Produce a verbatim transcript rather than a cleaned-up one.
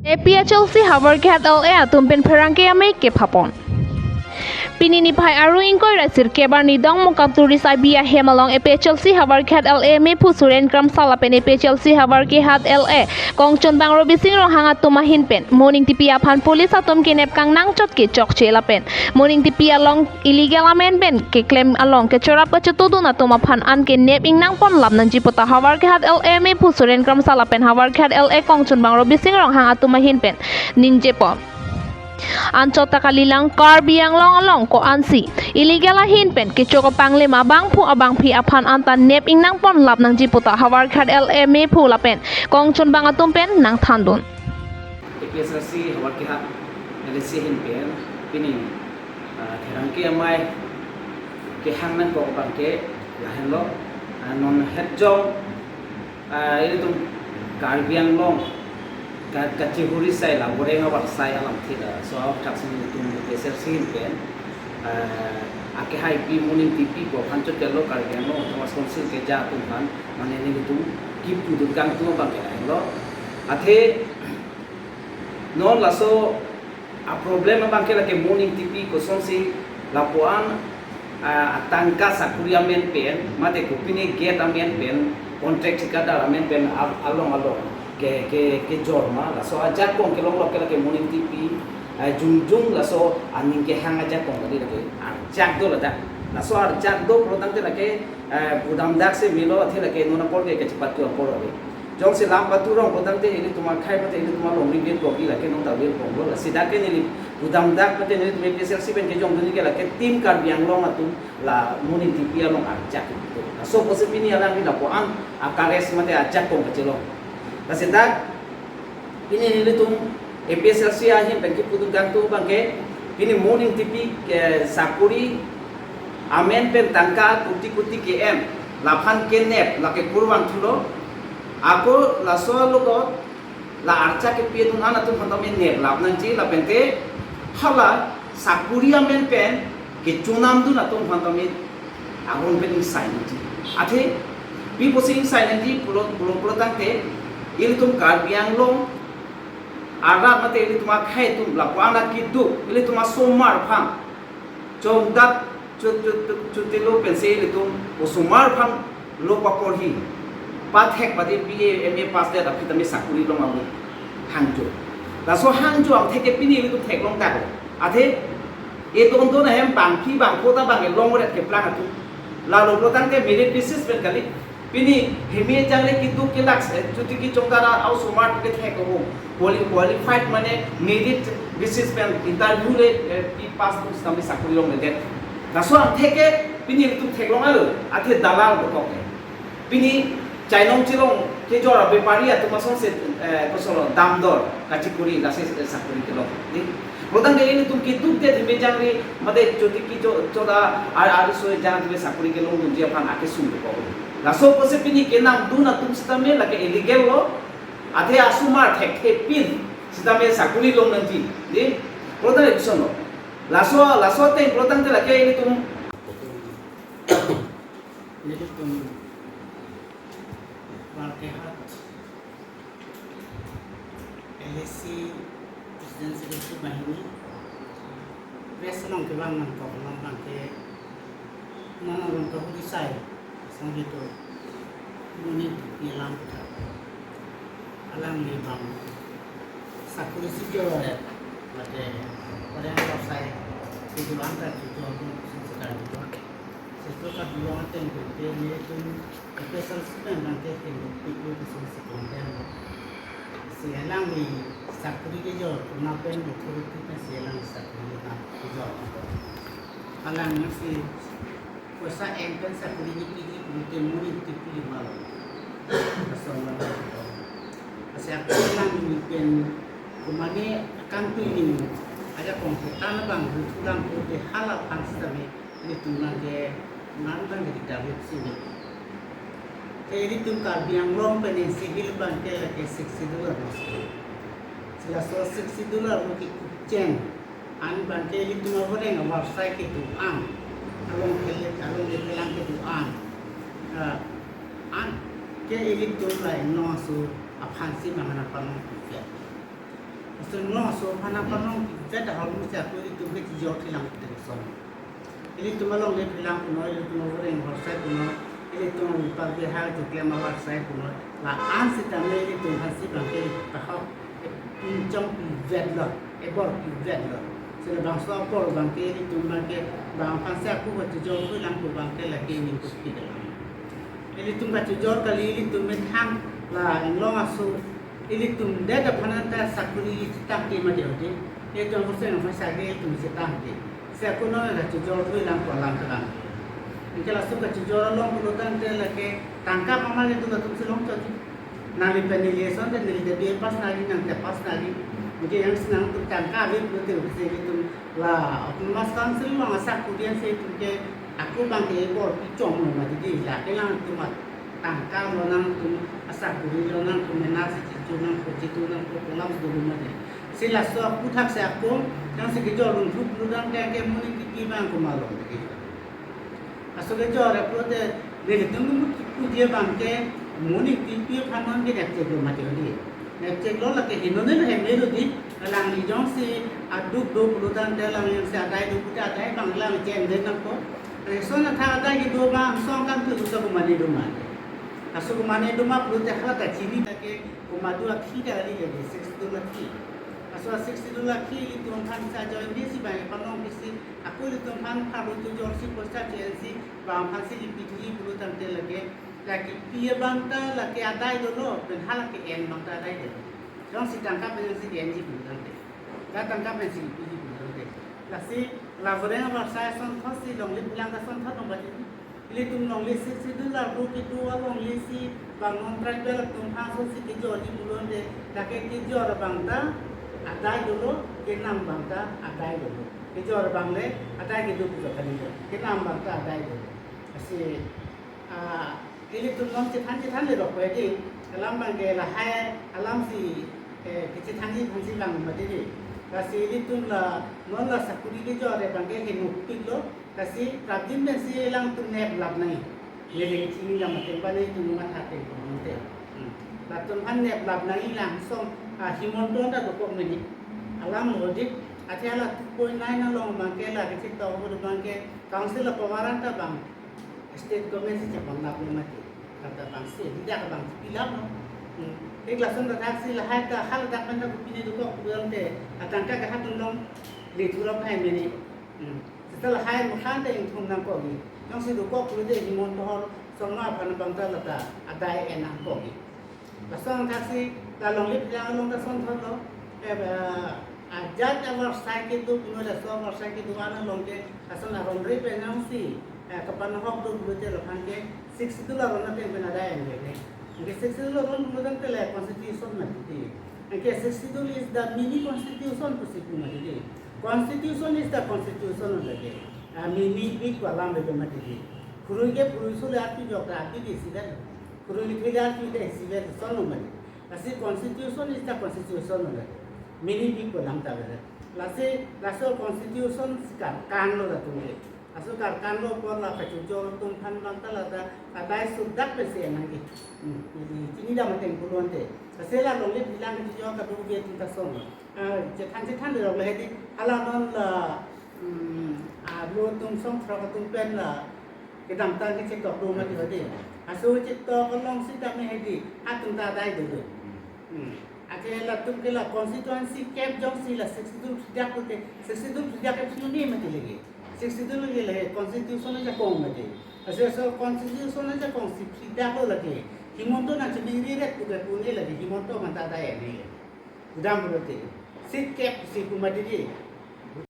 APHLC Howraghat LA atum pen pherangke amei kepapon. Pini niphai aru ingkoi ra sirkep arni Dongmukak Tourist I B ahem along APHLC Howraghat LA mephu Suren Kramsa lapen APHLC Howraghat LA kongchunbang Robising Ronghang atum ahin pen Mo Ningtipi aphan police atum kenep kangnang chot kechokche lapen Mo Ningtipi along illegal amen pen keklem along kechorap kachetudun atum aphan an kenep ingnang ponlap nangji puta Howraghat LA mephu Suren Kramsa lapen Howraghat LA kongchunbang Robising Ronghang atum ahin pen ningje pon. Anchot ta kalilang Karbi Anglong along ko-ansi illegal ahin pen kecho kapanglim abangphu abangphi aphan anta nep ingnang ponlap nangji puta Howraghat LA mephu lapen kongchunbang atum pen nangthandun. APHLC Howraghat LAC ahin pen pini, ah, pherangke amei kehang nangkok abangke lahenlo, ah, non hetjong, ah, ilitum Karbi Anglong ka-, kachihuri asai la boreng avarsai alamthe laso athak si ilitum APHLC ahin pen, ah, akehaipi Mo Ningtipi pu aphan chot kelo Karbi Anglong Autonomous Council keja atum aphan mane nelitum kipudun kangtung abangke lahenlo. Athe non laso a-problem abangke lake Mo Ningtipi kosonsi lapuan, ah, atangka sakuri amen pen mate kopine gate amen pen contract thikadar amen pen al-, along along ke, ke, kejor ma laso ajakong kelong loke lake Mo Ningtipi, ah, jongjong laso aning kehang ajakong kali lake arjak do ladak. Laso arjak do pulotangte lake, ah, pudamdak si melo athe lake non apor ke kachipatu apor ave. Jongsi lam patu rong pulotangte ilitum akhei mate ilitum alongri bil kogi lake non ta bil konglo. Lasi dak ke neli pudamdak mate nelitum APHLC pen kejongdun ke lake tim Karbi Anglong atum la Mo Ningtipi along arjak itu. Laso pusi pini alangli lapuan akares mate ajakong kachelong. Lasi dak pini nelitum APHLC ahin pen kipudun kangtung abangke pini Mo Ningtipi ke sakuri amen pen tangka kuti kuti ke-en laphan kenep lake kurvangthulo. Ako laso alogot la archak kepidun an atum aphan tame neplap nangji lapente hala sakuri amen pen kechonamdun atum aphan tame aron pen ingsai nangji. Athe pi pusi ingsai nangji pulo, pulo, pulotangte ilitum Karbi Anglong arat mate ilitum akhei atum lapuan akiduk ilitum asomar aphan chongdat chut, chut, chut, chutilo pensi ilitum osomar aphan lo paporhi pathek pati B A, M A pass det aphi tame sakuri long amu hangjo. Laso hangjo angthek ke pini ilitum theklong tako. Athe edon don ahem bangphi bangpho ta bang elong ret keplang atum. Lalo pulotangte merit basis pen kali. Pini himi jangre kiduk kelak se chuti kichongdara au somar kethek ko quali-, qualified mane merit basis pen interview le, eh, pi pass tu sitame sakuri longledet. Laso angthek ke pini ilitum theklong alo athe dalal dokok ke. Pini chainong chilong kejor abepari atum asonsi, eh, kosolo damdor kachikuri lasi, eh, sakuri kelong. Di? Pulotangte ilitum kidukdet himi jangre mate chuti kicho-, choda ar, ar so jang tame sakuri kelongdunji aphan akesung dokok. Laso pusi pini kenamdun atum sitame lake illegal lo. Athe asomar thekthepin sitame sakuri long nangji. Di? Pulotangte bisono. Laso, laso ateng pulotangte lake ilitum. Ilitum Howraghat LAC President Secretary banghini press along kevang nangkok abangke non aron kahuri asai asong hitu Mo Ningtipi alam puthak alangli bang sakuri si kejor mate pada yang asai kejor angkat kejor pun sekarang itu. Setu kadulong ateng ke, ke, nelitum APHLC pen abangke ke, ke, ke, ke, si, si, kongden lo. Si alangli sakuri kejor, kuna pen authority pen si alang sakuri na kejor. Alangli si poisa en pen sakuri ni piji, piji te Mo Ningtipi malo. Asong lang. Asi alangli pen kumane akangtui ni ajakong ke tan abang ruthulang ko te hala aphan sitame ilitum abangke, non abangke dikdavit sini. Te ilitum Karbi Anglong pen civil abangke lake Sixth Schedule arlo. Si laso Sixth Schedule arlo kekucheng an abangke ilitum aboreng avarsai kedo-an, along kele, along kepelang kedo-an. Ah, an ke ilitum la inno aso aphansi mangan aphan kucheng. Sumlo so phana panong vet ahormu si ako ilitum ke chijor thilang te son. Ilitum alongle philang punon, ilitum avoreng horsai punon, ilitum avipak bihak chuklem avarsai punon. La-an sitame ilitum aphansi abangke pahok, e, pinchong pivetlo, ebor pivetlo. Sila bangso apor abangke ilitum abangke bang aphansi ako kachijor thulang pu abangke lake ning kupi dalam. Ilitum kachijor kali, ilitum methang la inglong aso ilitum det aphan anta sakuri chetangte mati hodi. Ilitum horsai nang masa ke ilitum chetangte. Si ako non kachijor thulang pu alam kalang. Anke laso kachijor along pulotangte lake tangka mama ke tu latum si longchot. Nangli pen neli eson te neli te B A pass nangji, nang te pass nangji. Anke jongsi nangtum tangka ave pulote si ilitum la Autonomous Council along asakuri an si itum ke ako abangke ebor pichonglo mati di, lake nangtum atangka lo, nangtum asakuri lo, nangtum mena si chitu nangpo, chitu nangpo, kolam dolo mati. Si laso aputhaksi ako, jongsi kejor lungthu pulotangte ke moning kipi abang komatlo mati. Laso kejor pulote nelitum nungmut kipu dia abangke moning kipi aphan non ke nepcheklo mati hodi. Nepcheklo lake hinone lo hemelo di, alangli jongsi aduk do pulotangte, alangli jongsi adai do pute adai abang alangli cheng den nangpo. Lason athak adai kedo abang song kan tu susa kumani do ma. Laso kumani do ma pulote hala ta chini lake kumadu akhi ta kali lake sixth schedule akhi. Laso sixth schedule akhi ilitum aphan sa join di si abang panong di si ako ilitum aphan pharo chojor si poisa che-en si bang aphansi kipi thuji pulotangte lake, lake pi abang ta lake adai dolo, pen hala ke-en abang ta adai dolo. Jongsi tangka pen jongsi ke-enji pulotangte, la tangka pensi kipiji pulotangte. Lasi la voreng avarsai asonthot si longle philang ta asonthot long bati. Ilitum longle sixth schedule arlo kedo alongle si bang non tribal atum aphan asonsi kejorji pulote, lake kejor abang ta adai dolo, kenam abang ta adai dolo. Kejor abang le adai kedo pu jokani lo, kenam abang ta adai dolo. Lasi, ah, ilitum non chethan chethan le rok pe di, alam abangke lahai alam si, eh, kechethanji aphansi lang mati di. Lasi ilitum la non la sakuri kejor abangke henopiklo, lasi prapjin pensi alangtum neplap nangji. Neli chini la mateng bane tum matha teng pon te. Hmm. Latum aphan neplap nangji, langsong, ah, Himanta ta dokok mene. Alam lo di, athe la two point nine along abangke la kechetok abangke council a power anta abang state government si chepon nap lo mati. Kata abang si, di dak abang si pilap lo. Hmm. Thik lason ta thaksi lahai ta haladak pen ta kopine dokok pulotangte, atangka ke hatum long le thurap hai mene. Hmm. Seta lahai mukhan ta ingthum nangkokji. Jongsi dokok pulote Himanta hor songma aphan abang ta lata adai en nangkokji. Lason thaksi la longle philang along ta asonthot lo. Eh, ba, ajat avarsai kedo punon, laso avarsai kedo an along ke lason aron re pen jongsi, eh, kapanahok do pulote laphan ke sixth schedule aron ateng pen adai en re. Anke sixth schedule aron pulotangte le constitution mati di. Anke sixth schedule is the mini constitution pusi pu mati di. Constitution is the constitution lake. Ah, mini big pu alam le mati di. Phurui ke phurui sule arpi jok ta arpi di sida. Phurui le phile arpi de sive son lo mati. Lasi constitution is the constitution lo. Mini big pu alam ta ave. Lasi laso constitution si karkan lo latum ke. Laso karkan lo apor la kachojor atum aphan abang ta lata adai sudak pensi en nangji. Hmm, neli chini dam ateng pulotangte. Lasi la longle philang kachojor kadokave atum ta son lo. Ah, chethan chethan le rok le hedi, hala non la, hmm, ah, lo atum song throk atum pen la kedamtang kechetok do mati hedi. Laso chetok along sitame hedi, atum ta adai dolo. Hmm. Athe latum ke la constituency kep jongsi la sixth schedule phridak pulote, sixth schedule phridak ke phri un-e mati lake. Sixth schedule ke lake constitution ajakong mati. Laso, laso constitution ajakong si phridak lo lake. Himanta nangchini ri ret pu ke pu un-e lake, Himanta aphan ta adai en-e. Udam pulote, seat kep si pu mati di.